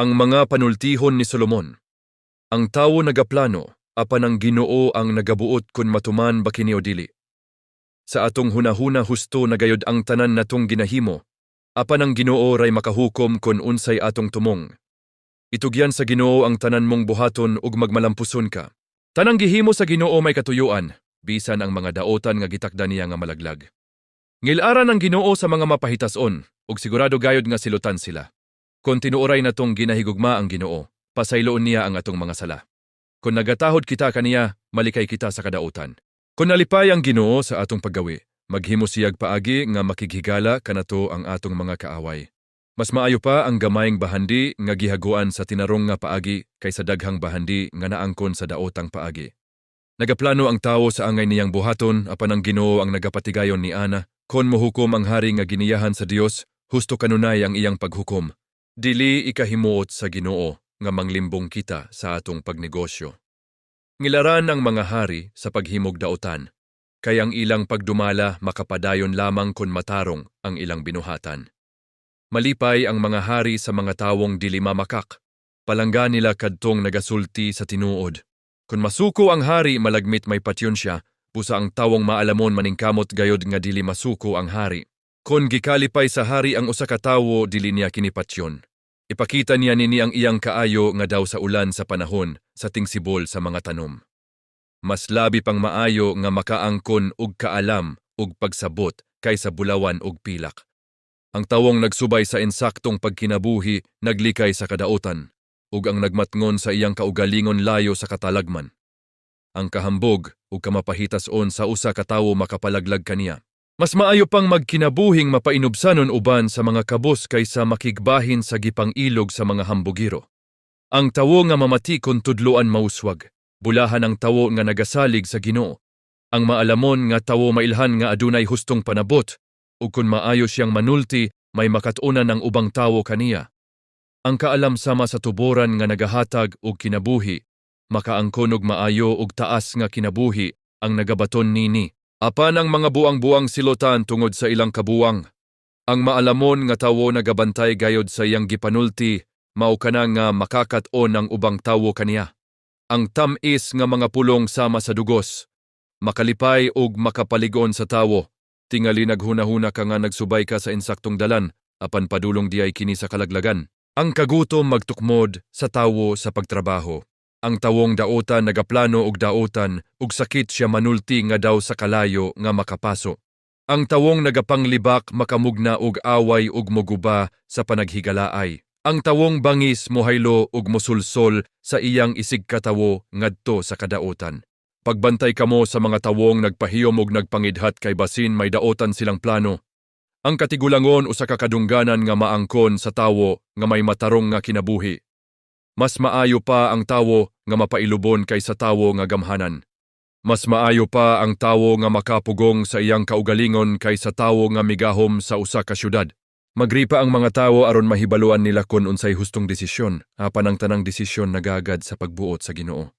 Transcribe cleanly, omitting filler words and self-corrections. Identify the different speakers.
Speaker 1: Ang mga panultihon ni Solomon. Ang tawo nagaplano, apan ang Ginoo ang nagabuot kung matuman ba kini o dili. Sa atong hunahuna, husto na gayod ang tanan natong ginahimo, apan ang Ginoo ray makahukom kon unsay atong tumong. Itugyan sa Ginoo ang tanan mong buhaton ug magmalampuson ka. Tanang gihimo sa Ginoo may katuyuan, bisan ang mga daotan nga gitakda niya nga malaglag. Ngilaran ang Ginoo sa mga mapahitason, ug sigurado gayod nga silutan sila. Kon tinuoray natong ginahigugma ang Ginoo, pasayloon niya ang atong mga sala. Kon nagatahod kita kaniya, malikay kita sa kadautan. Kon nalipay ang Ginoo sa atong paggawi, maghimo siyag paagi nga makighigala kanato ang atong mga kaaway. Mas maayo pa ang gamayng bahandi nga gihaguan sa tinarong nga paagi kaysa daghang bahandi nga naangkon sa daotang paagi. Nagaplano ang tawo sa angay niyang buhaton, apan ang Ginoo ang nagapatigayon ni ana. Kon mohukom ang hari nga giniyahan sa Dios, husto kanunay ang iyang paghukom. Dili ikahimuot sa Ginoo nga manglimbong kita sa atong pagnegosyo. Ngilaran ang mga hari sa paghimog daotan, kay ang ilang pagdumala makapadayon lamang kon matarong ang ilang binuhatan. Malipay ang mga hari sa mga tawong dili mamakak. Palangga nila kadtong nagasulti sa tinuod. Kung masuko ang hari, malagmit may patyon siya, busa ang tawong maalamon maningkamot gayod nga dili masuko ang hari. Kon gikalipay sa hari ang usa ka tawo, dili niya kini patyon. Ipakita niya nini ang iyang kaayo nga daw sa ulan sa panahon sa tingsibol sa mga tanom. Mas labi pang maayo nga makaangkon og kaalam ug pagsabot kaysa bulawan ug pilak. Ang tawong nagsubay sa insaktong pagkinabuhi naglikay sa kadautan, ug ang nagmatngon sa iyang kaugalingon layo sa katalagman. Ang kahambog ug kamapahitas-on sa usa ka tawo makapalaglag kaniya. Mas maayo pang magkinabuhing mapainubsanon uban sa mga kabos kaysa makigbahin sa gipang-ilog sa mga hambugiro. Ang tawo nga mamati kon tudloan mauswag. Bulahan ang tawo nga nagasalig sa Ginoo. Ang maalamon nga tawo mailhan nga adunay hustong panabot, ug kun maayo siyang manulti, may makat-unan ang ubang tawo kaniya. Ang kaalam sama sa tuboran nga nagahatag og kinabuhi, makaangkon og maayo ug taas nga kinabuhi ang nagabaton nini. Apan ang mga buang-buang silotan tungod sa ilang kabuang. Ang maalamon nga tawo nagabantay gayod sa iyang gipanulti, mao kana nga makakat-on ang ubang tawo kaniya. Ang tam-is nga mga pulong sama sa dugos, makalipay ug makapaligon sa tawo. Tingali naghunahuna ka nga nagsubay ka sa insaktong dalan, apan padulong diay kini sa kalaglagan. Ang kagutom magtukmod sa tawo sa pagtrabaho. Ang tawong daotan nagaplano og daotan ug sakit siya manulti nga daw sa kalayo nga makapaso. Ang tawong nagapanglibak makamugna og away ug moguba sa panaghigalaay. Ang tawong bangis mohaylo ug mosulsol sa iyang isigkatawo ngadto sa kadaotan. Pagbantay kamo sa mga tawong nagpahiyom og nagpangidhat kay basin may daotan silang plano. Ang katigulangon usa ka kadungganan nga maangkon sa tawo nga may matarong nga kinabuhi. Mas maayo pa ang tawo nga mapailubon kaysa tawo nga gamhanan. Mas maayo pa ang tawo nga makapugong sa iyang kaugalingon kaysa tawo nga migahom sa usa ka syudad. Magripa ang mga tawo aron mahibaluan nila kon unsay hustong desisyon, apan ang tanang desisyon nagagad sa pagbuot sa Ginoo.